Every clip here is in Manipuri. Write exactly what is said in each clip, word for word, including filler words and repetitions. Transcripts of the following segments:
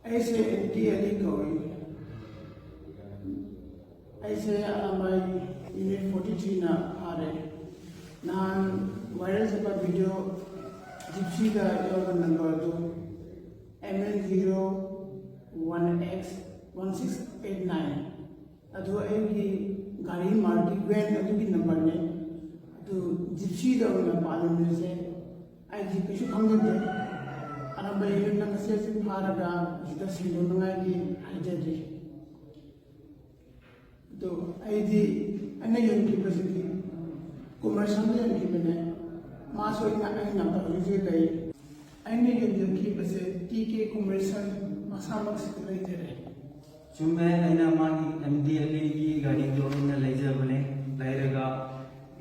ꯑꯩꯁꯦ ꯑꯦꯟ ꯇꯤ ꯑꯂꯤ ꯀꯧꯏ꯫ ꯑꯩꯁꯦ ꯑꯔꯥꯝꯕꯥꯏ ꯌꯨꯅꯤꯠ ꯐꯣꯔꯇꯤ ꯊ꯭ꯔꯤꯅ ꯐꯥꯔꯦ꯫ ꯅꯍꯥꯟ ꯚꯥꯏꯔꯦꯜ ꯆꯠꯄ ꯚꯤꯗꯤꯑꯣ ꯖꯤꯞꯁꯤꯗ ꯌꯥꯎꯕ ꯅꯝꯕꯔꯗꯨ M N zero one X one six eight nine꯫ ꯑꯗꯨ ꯑꯩꯒꯤ ꯒꯥꯔꯤ ꯃꯥꯔꯇꯤ ꯚꯦꯟ ꯑꯗꯨꯒꯤ ꯅꯝꯕꯔꯅꯦ꯫ ꯑꯗꯨ ꯖꯤꯞꯁꯤꯗ ꯑꯣꯏꯅ ꯄꯥꯜꯂꯝꯃꯤꯁꯦ ꯑꯩꯗꯤ ꯀꯩꯁꯨ ꯈꯪꯖꯗꯦ꯫ ꯑꯔꯥꯝꯕꯥꯏ ꯌꯨꯅꯤꯠꯅ ꯉꯁꯤ ꯑꯁꯤ ꯐꯥꯔꯒ ꯁꯤꯗ ꯁꯦꯡꯗꯣꯛꯅꯉꯥꯏꯒꯤ ꯍꯥꯏꯖꯔꯤ꯫ ꯑꯗꯣ ꯑꯩꯗꯤ ꯑꯩꯅ ꯌꯣꯟꯈꯤꯕꯁꯤꯗꯤ ꯀꯃꯔꯁꯤꯌꯦꯜꯗ ꯌꯣꯟꯈꯤꯕꯅꯦ꯫ ꯃꯥꯁꯨ ꯑꯩꯅ ꯑꯩ ꯅꯝꯕꯔ ꯍꯧꯖꯤꯛ ꯍꯧꯖꯤꯛ ꯂꯩ꯫ ꯑꯩꯅ ꯌꯣꯟꯖꯈꯤꯕꯁꯦ ꯇꯤ ꯀꯦ ꯀꯃꯔꯁꯤꯌꯦꯜ ꯃꯁꯥꯃꯛꯁꯤꯗ ꯂꯩꯖꯔꯦ꯫ ꯆꯨꯝꯃꯦ, ꯑꯩꯅ ꯃꯥꯒꯤ ꯑꯦꯝ ꯗꯤ ꯑꯦꯜ ꯑꯦꯒꯤ ꯒꯥꯔꯤꯗꯣ ꯑꯩꯅ ꯂꯩꯖꯕꯅꯦ꯫ ꯂꯩꯔꯒ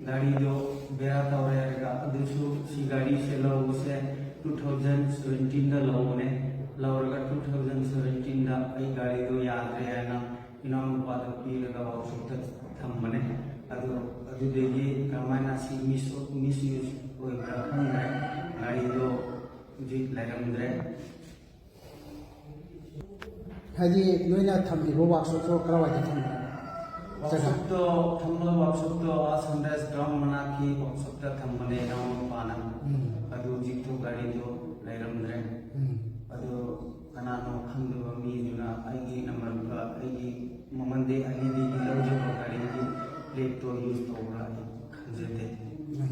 ꯒꯥꯔꯤꯗꯣ ꯕꯦꯔꯥ ꯇꯧꯔꯦ ꯍꯥꯏꯔꯒ, ꯑꯗꯨꯁꯨ ꯁꯤ ꯒꯥꯔꯤꯁꯦ ꯂꯧꯕꯁꯦ ꯇꯨ ꯊꯥꯎꯖꯟ ꯁꯚꯦꯟꯇꯤꯟꯗ ꯂꯧꯕꯅꯦ꯫ ꯂꯧꯔꯒ ꯇꯨ ꯊꯥꯎꯖꯟ ꯁꯚꯦꯟꯇꯤꯟꯗ ꯑꯩ ꯒꯥꯔꯤꯗꯣ ꯌꯥꯗ꯭ꯔꯦ ꯍꯥꯏꯅ ꯏꯅꯥꯎꯅꯨꯄꯥꯗ ꯄꯤꯔꯒ ꯋꯥꯛꯁꯣꯞꯇ ꯊꯝꯕꯅꯦ꯫ ꯑꯗꯨ ꯑꯗꯨꯗꯒꯤ ꯀꯃꯥꯏꯅ ꯁꯤ ꯃꯤꯁ ꯃꯤꯁꯌꯨꯁ ꯑꯣꯏꯕ꯭ꯔꯥ ꯈꯪꯗ꯭ꯔꯦ, ꯒꯥꯔꯤꯗꯣ ꯍꯧꯖꯤꯛ ꯂꯩꯔꯝꯗ꯭ꯔꯦ꯫ ꯍꯥꯏꯗꯤ ꯅꯣꯏꯅ ꯊꯝꯃꯤꯕ ꯋꯥꯛꯁꯣꯞꯇꯣ ꯀꯔꯥꯏꯋꯥꯏꯗ ꯊꯝꯕꯅꯣ? ꯖꯒꯥ? ꯋꯥꯛꯁꯣꯞꯇꯣ ꯊꯝꯕ, ꯋꯥꯛꯁꯣꯞꯇꯣ ꯑꯥ ꯁꯟꯔꯥꯏꯁ ꯒ꯭ꯔꯥꯎꯟ ꯃꯅꯥꯛꯀꯤ ꯋꯥꯛꯁꯣꯞꯇ ꯊꯝꯕꯅꯦ ꯏꯅꯥꯎꯅꯨꯄꯥꯅ꯫ ꯎꯝ꯫ ꯑꯗꯨ ꯍꯧꯖꯤꯛꯇꯣ ꯒꯥꯔꯤꯗꯣ ꯂꯩꯔꯝꯗ꯭ꯔꯦ꯫ ꯎꯝ꯫ ꯑꯗꯨ ꯀꯅꯥꯅꯣ ꯈꯪꯗꯕ ꯃꯤꯗꯨꯅ ꯑꯩꯒꯤ ꯅꯝꯕꯔꯗꯨꯗ ꯑꯩꯒꯤ ꯃꯃꯟꯗꯤ ꯑꯅꯤꯗꯒꯤ ꯂꯧꯖꯕ ꯒꯥꯔꯤꯒꯤ ꯄ꯭ꯂꯦꯠꯇꯣ ꯌꯨꯁ ꯇꯧꯕ꯭ꯔꯥ ꯑꯩ ꯈꯪꯖꯗꯦ꯫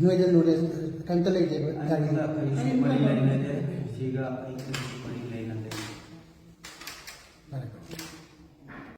ꯅꯣꯏꯗ ꯅꯣꯂꯦꯖ ꯀꯔꯤꯝꯇ ꯂꯩꯇꯦꯕ ꯒꯥꯔꯤꯒꯤ? ꯑꯩꯉꯣꯟꯗ ꯀꯔꯤꯁꯨ ꯃꯔꯤ ꯂꯩꯅꯗꯦ꯫ ꯁꯤꯒ ꯑꯩ